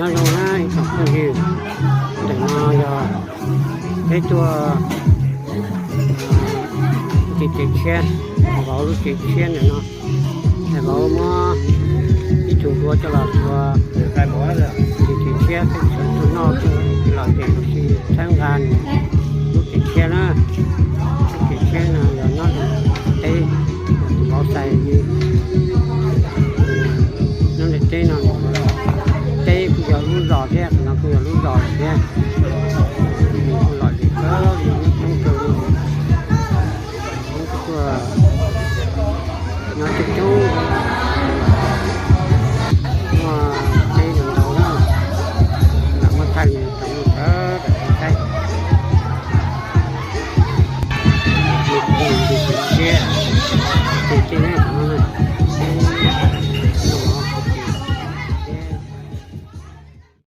Nyob zoo na ib tsoom phooj ywg, ntawm no yog peb tuaj tsev tshiab, vauv lub tsev tshiab ntawm no. Vauv muab ib tug npua coj los tua, tsev tshiab peb sawv tuaj noj tuaj los ces los sis txhawb nqa nws.